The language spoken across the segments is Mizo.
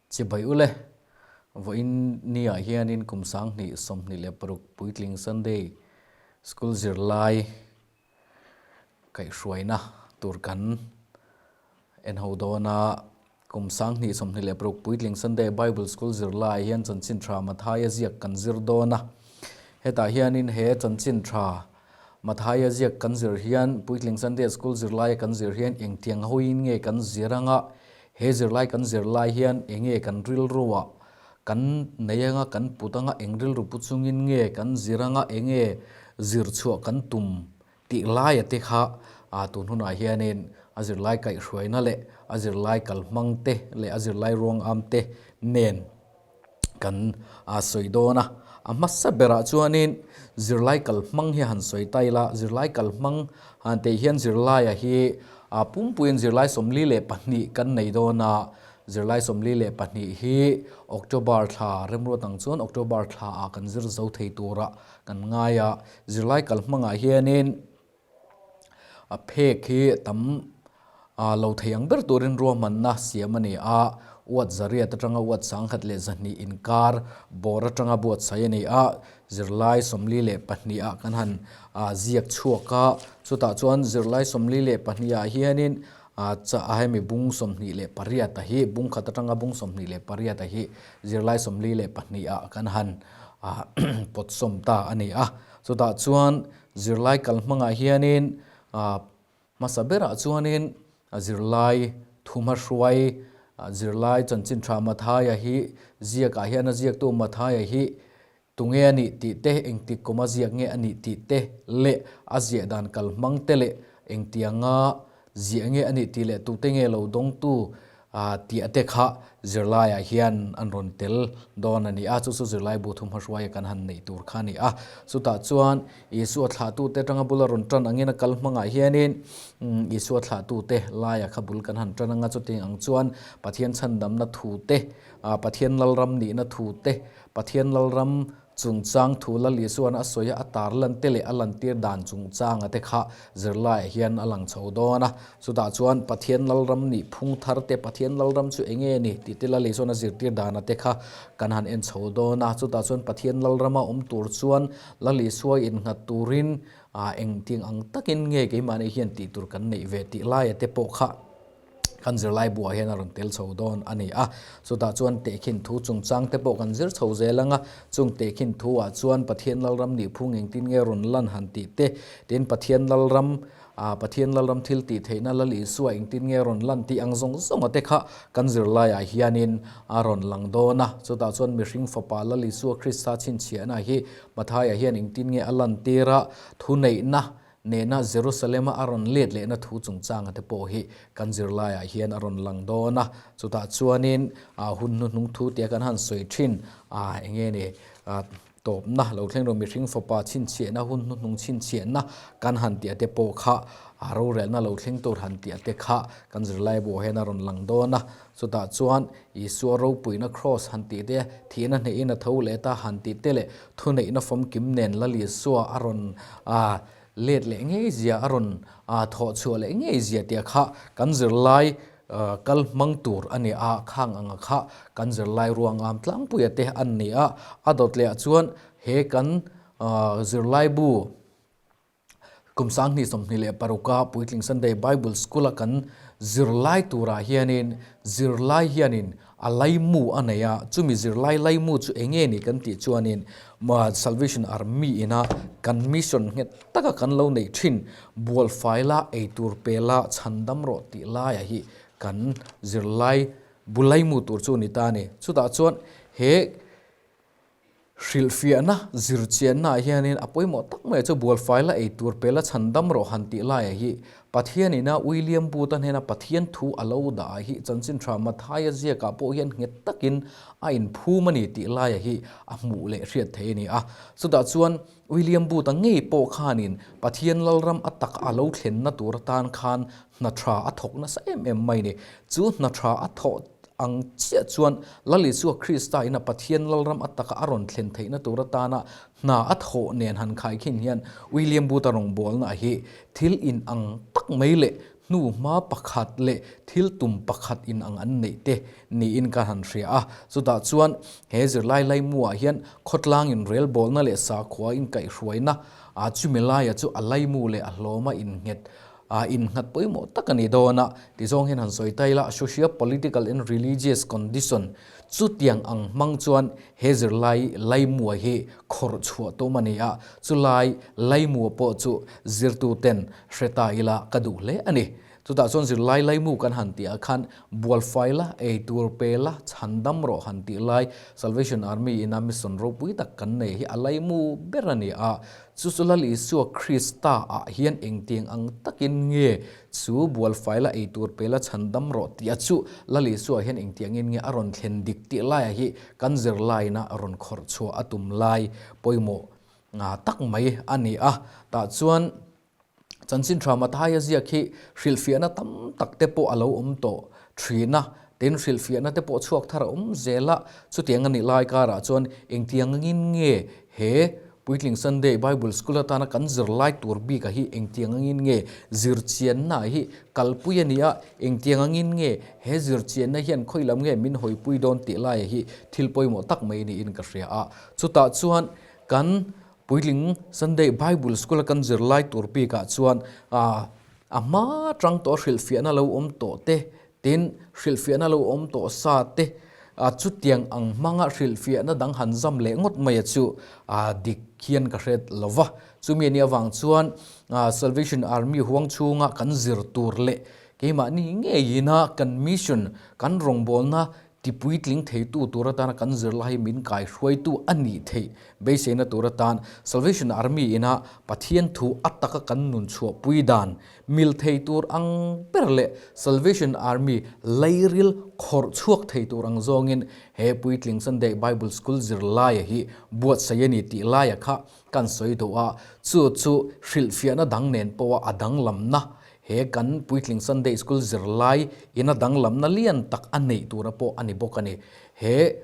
Chibai ule, vawiin ni ah hianin kum 2026 puitling Sunday School zirlai kaihhruaina tur kan en ho dawn a. Kum 2026 puitling Sunday Bible School zirlai hian chanchin tha Mathaia ziak kan zir dawn a. Hetah hianin he chanchin tha Mathaia ziak kan zir hian puitling Sunday School zirlaia kan zir hian engtiang hawiin nge kan zir anga He zirlai kan zir lai hian enge kan rilruah kan nei anga kan put anga eng rilru pu chungin nge kan zir anga enge zir chhuah kan tum tih laia te kha a tun hunah hianin a zirlai kaihhruaina leh a zirlai kalhmang te leh a zirlai ruangam te nen kan a sawi dawn a. A hmasa berah chuanin zirlai kalhmang hi han sawi ta ila, zirlai kalhmang han tih hian zirlaia hi a pumpuiin zirlai 42 kan nei dawn a, zirlai 42 hi October thla remruat ang chuan October thla ah kan zir zo thei turah kan ngai a, zirlai kalhmangah hianin a phek hi tam lo thei ang ber turin ruahmanna siam a ni a, uat zariat atanga uat 1100 inkar bawr atanga buatsaih a ni a, zirlai 42 ah kan han ziak chhuak a, chutah chuan zirlai 42 ah hianin a hemi bung 28 a hi bung khat atanga bung 28 a hi zirlai 42 ah kan han pawt sawm ta a ni a, chutah chuan Zirlai kal hmangah hianin hmasa berah chuanin zirlai thuma hruai zirlai chanchin tha Mathaia hi ziakah hian a ziaktu Mathaia hi tunge a nih tih te, engtik kuma ziak nge a nih tih te leh a ziah dan kal hmang te leh engtianga ziah nge a nih tih leh tute nge lo dawngtu tih te kha zirlaiah hian an rawn tel dawn a ni a, chu chu zirlai bu thumhma hruaia kan han neih tur kha a ni a. Chutah chuan Isua thlahtute atanga bula rawn tan angin a kal hmangah hianin Isua thlahtute laia kha bul kan han tan anga chuting ang chuan Pathian chhandamna thu te, Pathian Lalram nihna thu te, Pathian Lalram Chungchang thu Lal Isua'n a sawi a, a tarlan te leh a lantir dan chungchanga te kha zirlaiah hian a lang chho dawn a. Chutah chuan Pathian Lalram nih phung thar te, Pathian Lalram chu eng nge ni tih te Lal Isua'n a zirtir dana te kha kan han en chho dawn a. Chutah chuan Pathian Lalrama awm tur chuan Lal Isua innghat turin engtiang ang takin nge keimahni hian tih tur kan neih ve tih laia te pawh kha Kan zirlai buah hian a rawn tel chho dawn a ni a, chutah chuan tehkhin thu chungchang te pawh kan zir chho zel ang a, chung tehkhin thu ah chuan Pathian Lalram nih phung engtin nge rawn lan han tih te, tin Pathian Lalram ah Pathian Lalram thil tih theihna Lal Isua engtin nge rawn lan tih ang zawng zawng a te kha kan zirlai ah hianin a rawn lang dawn a, chutah chuan mihring fapa Lal Isua Krista chhinchhiahna hi Mathaia hian engtin nge a lantir a, thuneihna Nena Jerusalem-a a rawn let lehna thu chungchanga te pawh hi kan zirlaiah hian a rawn lang dawn a. Chutah chuanin hun hnuhnung thu tia kan han sawi thin a, eng nge ni tawpna lo thleng rawh mihring fapa chhinchhiahna hun hnuhnung chhinchhiahna kan han tih te pawh kha rorelna lo thleng tur han tih te kha kan zirlai buah hian a rawn lang dawn a. Chutah chuan Isua ropuina kraws han tih te, thihna hnehin a tho leh ta han tih te leh thuneihna famkim nen Lal Isua a rawn let leh ngei zia, a rawn thawh chhuah leh ngei zia tih kha kan zirlai kal hmang tur a ni a, khang anga kha kan zirlai ruangam tlangpuia te an ni a. A dawt leh ah chuan he kan zirlaibu Kum 2026 a Puitling Sunday Bible School a kan zirlai turah hianin zirlai hianin a laimu a nei a, chumi zirlai laimu chu eng nge ni kan tih chuanin Salvation Army ina kan mission nghet taka kan lo neih thin bualfai la eitur pe la chhandam rawh tih laiah hi kan zirlai bu laimu tur chu a ni ta a ni. Chutah chuan he Hrilhfiahna zirchiannaah hianin a pawimawh tak mai chu bualfai la ei tur pe la chhandam rawh han tih laiah hi Pathianina William Booth-a hnena Pathian thu a lo dah ah hi chanchin tha Mathaia ziakah pawh hian nghet takin a inphum a ni tih laiah hi a hmuh leh hriat theih a ni a. Chutah chuan William Booth-a ngei pawh khanin Pathian Lalram a tak a lo thlenna tur atan khan hna tha a thawk nasa em em mai a ni. Chu hna tha a thawh Ang chiah chuan Lal Isua Krista in a Pathian Lalram a taka a rawn thlen theihna tur atana hna a thawh nen han khaikhin hian William Booth-a rawngbawlna hi thil in ang tak mai leh hnuhma pakhat leh thil tum pakhat inang an neih te niin ka han hria a. Chutah chuan he zirlai laimuah hian khawtlang inrelbawlna leh sakhua inkaihhruaina chumi laia chu a laimu leh a hlawma innghet a innghat pawimawh tak a ni dawn a, tizawng hian han sawi ta ila, socio political and religious condition chutiang ang hmang chuan he zirlai laimua hi khawrh chhuah tum a ni a, chulai laimua pawh chu zirtuten hre ta ila ka duh hle a ni. Chutah chuan zirlai laimu kan han tih ah khan bualfai la, eitur pe la, chhandam rawh han tih lai Salvation Army ina mission ropui tak kan nei hi a laimu ber a ni a, Chu chu Lal Isua Krista ah hian engtiang ang takin nge chu bualfaila ei tur pela chhandam rawh tih a chu Lal Isua hian engtiangin nge a rawn thlen dik tih laiah hi kan zirlaina rawn khawrh chhuah a tum lai pawimawh tak mai a ni a. Tah chuan Chanchin Tha Mathaia ziak hi hrilhfiahna tam tak te pawh a lo awm tawh thin a, tin hrilhfiahna te pawh chhuak thar a awm zel a, chutiang a nih lai karah chuan engtiang angin nge he Puitling Sunday Bible School atana kan zirlai tur bikah hi engtiang angin nge zirchianna hi kalpui a ni a, engtiang angin nge he zirchianna hian khawi lam nge min hawipui dawn tih laia hi thil pawimawh tak mai niin ka hria a. Chutah chuan kan Puitling Sunday Bible School a kan zirlai tur bikah chuan a hma tang tawh hrilhfiahna lo awm tawh te, tin hrilhfiahna lo awm tawh sa te, chutiang ang hmanga hrilhfiahna dang han zam leh ngawt mai a chu dik hian ka hre lo va. Chumi a nih avang chuan Salvation Army huang chhunga kan zir tur leh keimahni ngeiina kan mission, kan rawngbawlna Tipuitling theitu tur atana kan zirlai hi min kaihruaitu a nih theih beiseina tur atan Salvation Army ina Pathian thu a taka kan nun chhuahpui dan mil thei tur ang ber leh Salvation Army lairil khawrh chhuak thei tur ang zawngin he Puitling Sunday Bible School zirlaia hi buatsaih a ni tih laia kha kan sawi duh a, chu chu hrilhfiahna dang nen pawha a danglamna He kan Puitling Sunday School zirlai ina danglamna lian tak a neih tura pawh a ni bawk a ni. He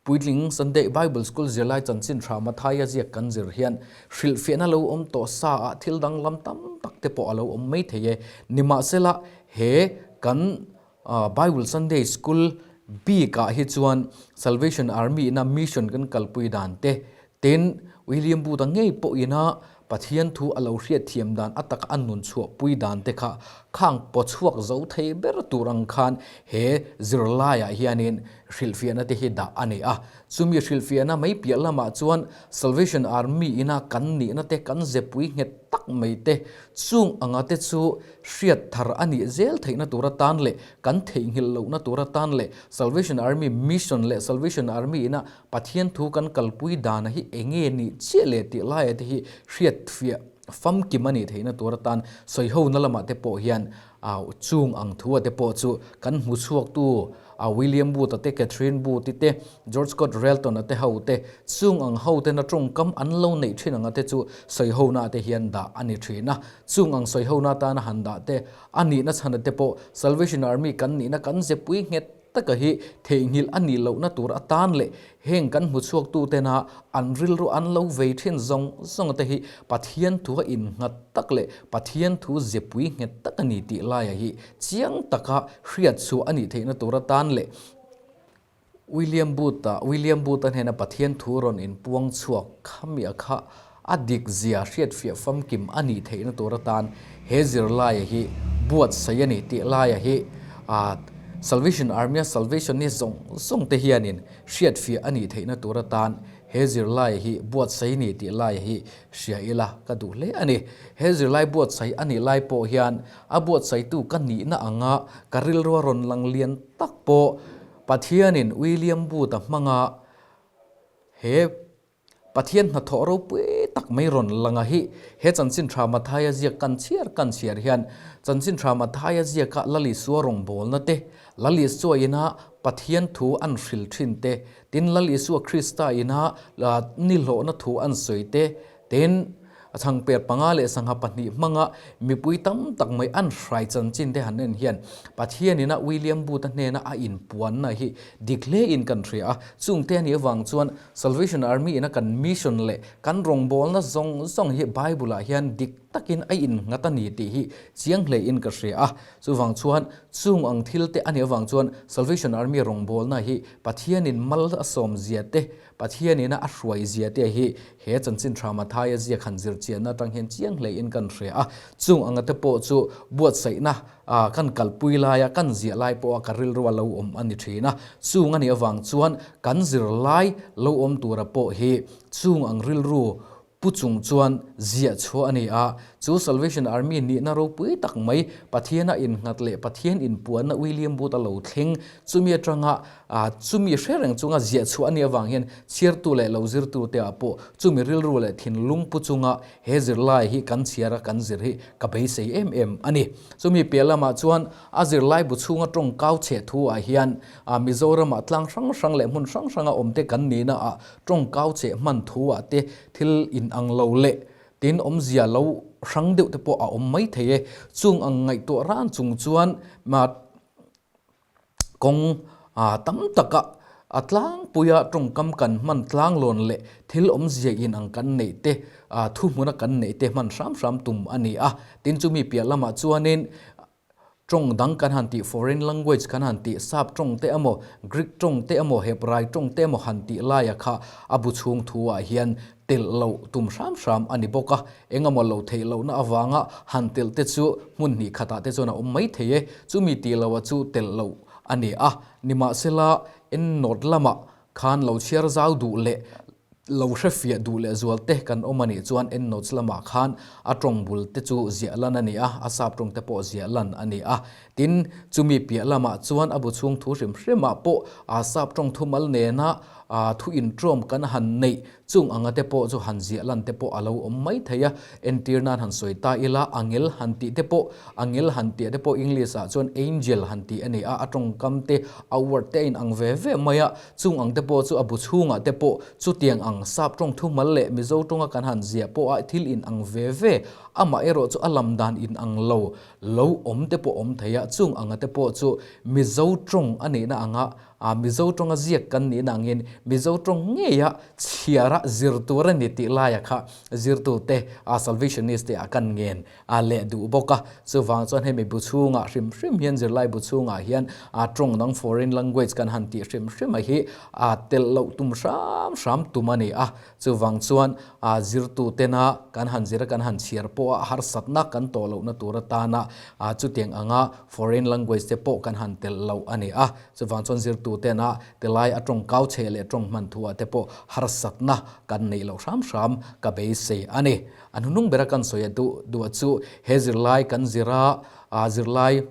Puitling Sunday Bible School zirlai chanchin tha Mathaia ziak kan zir hian hrilhfiahna lo awm tawh sa ah thil danglam tam tak te pawh a lo awm mai thei e. Nimahsela he kan Bible Sunday School bik ah hi chuan Salvation Army ina mission kan kalpui dan te Tin, William Booth-a ngei pawhina Pathian thu a lo hriatthiam dan a taka a nun chhuahpui dan te kha khang pawchhuak zo thei ber tur ang khan he zirlaiah hianin hrilhfiahna te hi dah a ni a. Chumi hrilhfiahna mai piah lamah chuan Salvation Army ina kan nihna te kan zepui nghet tak mai te chung anga te chu hriat thar a nih zel theihna tur atan leh kan theihnghilh lohna tur atan leh Salvation Army mission leh Salvation Army ina Pathian thu kan kalpui dana hi enge nih chiah leh tih laia te hi hriatfiah famkim a nih theihna tur atan sawihona lamah te pawh hian chung ang thu a te pawh chu kan hmu chhuaktu William Booth-a te, Catherine Booth-i te, George Scott Relton-a te ho te, chung ang ho tena tawngkam an lo neih thin anga te chu sawihona te hian dah a ni thin a. Chung ang sawihona atana han dah te a nihna chhana te pawh Salvation Army kan nihna kan zepui nghet Taka hi theihnghilh a nih lohna tur atan leh heng kan hmu chhuaktu tena an rilru an lo vei thin zawng zawng te hi Pathian thu a innghat tak leh Pathian thu zepui nghet tak a ni tih laia hi chiang taka hriat chhuah a nih theihna tur atan leh William Booth-a William Booth-a hnena Pathian thu rawn inpuang chhuak khamiah kha A dik zia hriatfiah famkim a nih theihna tur atan he zirlaia hi buatsaih a ni tih laia hi Salvation Army-a Salvationist zawng zawng te hianin hriatfiah a nih theihna tur atan he zirlaia hi buatsaih a ni tih laia hi hria ila ka duh hle a ni. He zirlai buatsaih a nih lai pawh hian a buatsaihtu ka nihna anga ka rilrua rawn lang lian tak pawh Pathianin William Booth-a hmanga he Pathian hnathawh ropui tak mai rawn lang a hi. He Chanchin Tha Mathaia ziak kan chhiar kan chhiar hian Chanchin Tha Mathaia ziaka Lal Isua rawngbawlna te, Lal Isua ina Pathian thu an hril thin te, tin Lal Isua Krista ina nihlawhna thu an sawi te, tin changper panga leh sangha pahnih hmanga mipui tam tak mai an hrai chanchin te han en hian Pathian ina William Booth-a hnena a inpuanna hi dik hle in kan hria a. Chungte a nih avang chuan Salvation Army ina kan mission leh kan rawngbawlna zawng zawng hi Bible ah hian dik. takin a innghat a ni tih hi chiang hlein ka hria a. Chuvang chuan chung ang thil te a nih avang chuan Salvation Army rawngbawlna hi Pathianin mal a sawm zia te, Pathianin a a hruai zia te hi he chanchin tha Mathaia ziak han zir chianna atang hian chiang hlein kan hria a. Chung anga te pawh chu buatsaihna kan kalpui laia kan ziah lai pawha ka rilrua lo awm a ni thin a. Chung a nih avang chuan kan zirlai lo awm tura pawh hi chung ang rilru Pu chung chuan ziah chhuah a ni a, chu Salvation Army nihna ropui tak mai Pathiana innghat leh Pathian inpuanna William Booth a lo thleng chumi atanga chumi hre reng chunga ziah chhuah a nih avang hian chhiartu leh lo zirtute ah pawh chumi rilru leh thinlung pu chunga he zirlai hi kan chhiar a kan zir hi ka beisei em em a ni. Chumi piah lamah chuan a zirlai bu chhunga tawng kau cheh thu ah hian Mizoramah tlang hrang hrang leh hmun hrang hranga awmte kan nihna ah Tawng kau cheh hman thu ah te thil in ang lo leh tin awmzia lo hrang deuh te pawh a awm mai thei e. Chung ang ngaihtuah ran chung chuan kawng tam taka a tlangpuia tawngkam kan hman tlanglawn leh thil awmzia in ang kan neih te thuhmuna kan neih te hman hram hram tum a ni a. Tin chumi piah lamah chuanin Tawng dang kan han tih, foreign language kan han tih, Sap tawng te emaw, Greek tawng te emaw, Hebrai tawng te emaw han tih laia kha a bu chhung thu ah hian telh loh tum hram hram a ni bawk a. Eng emaw lo theih lohna avanga han telh te chu hmun hnih khatah te chuan a awm mai thei e. Chumi tih loha chu telh loh a ni a. Nimahsela, endnote lamah khan lo chhiar zau duh leh lo hrefiah duh leh zual te kan awm a nih chuan endnotes lamah khan a tawng bul te chu ziah lan a ni a, a sap tawng te pawh ziah lan a ni a. Tin, chumi piah lamah chuan a bu chhung thu hrim hrimah pawh a sap tawng thumal nena thu intawm kan han neih chung anga te pawh chu han ziah lan te pawh a lo awm mai thei a. Entir nan han sawi ta ila, angel han tih te pawh, angel han tih te pawh English ah chuan angel han tih a ni a, a tawngkam te, a word te a inang ve ve mai a. Chung ang te pawh chu a bu chhungah te pawh chutiang ang sap tawng thumal leh Mizo tawnga kan han ziah pawh a thil in ang ve ve, amah erawh chu a lam dan in ang lo lo awm te pawh awm thei a, chung anga te pawh chu Mizo tawng a nihna anga Mizo tawnga ziak kan nihna angin Mizo tawng ngeia chhiara zir tur a ni tih laia kha zirtute Salvationist te ah kan ngen a leh duh bawk a. Chuvang chuan hemi bu chhungah hrim hrim hian zirlai bu chhungah hian a tawng dang foreign language kan han tih hrim hrim a hi a telh loh tum hram hram tum a ni a. Chuvang chuan a zirtu tena kan han zir a kan han chhiar pawh a harsatna kan tawh lohna tur atana a chutiang anga foreign language te pawh kan han telh loh a ni a. Chuvang chuan zirtu tena tilai a tawng kau chhe leh tawng hman thuah te pawh harsatna kan neih loh hram hram ka beisei a ni. A hnuhnung bera kan sawi a duh duh chu he zirlai kan zir a, zirlai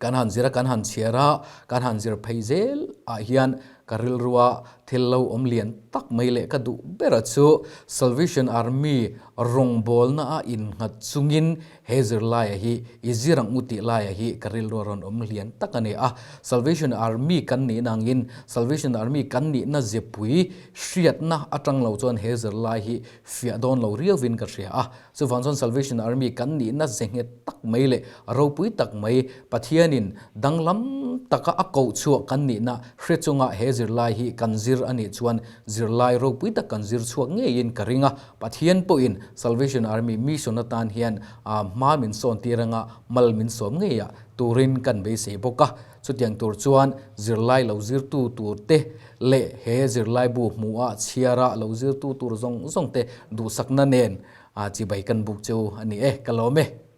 kan han zir a, kan han chhiar a, kan han zir phei zel ah hian ka rilrua thil lo awm lian tak mai leh ka duh bera chu Salvation Army rawngbawlna a innghat chungin he zirlaia hi i zir ang u tih laia hi ka rilrua rawn awm lian tak a ni a. Salvation Army kan nihna angin Salvation Army kan nihna zepui hriatna atang lo chuan he zirlai hi Fiah dawn lo riauvin ka hria a, chuvang chuan Salvation Army kan nihna ze nghet tak mai leh ropui tak mai Pathianin danglam taka a koh chhuah kan nihna hre chunga he zirlai hi kan zir a nih chuan zirlai ropui tak kan zir chhuak ngeiin ka ring a, Pathian pawhin Salvation Army mission atan hian hma min sawn tir anga mal min sawm ngeiah turin kan beisei bawk a, chutiang tur chuan zirlai lo zirtu turte leh he zirlaibu hmuha chhiara lo zirtu tur zawng zawng te duhsakna nen chibai kan buk cheu a ni e, ka lawm e.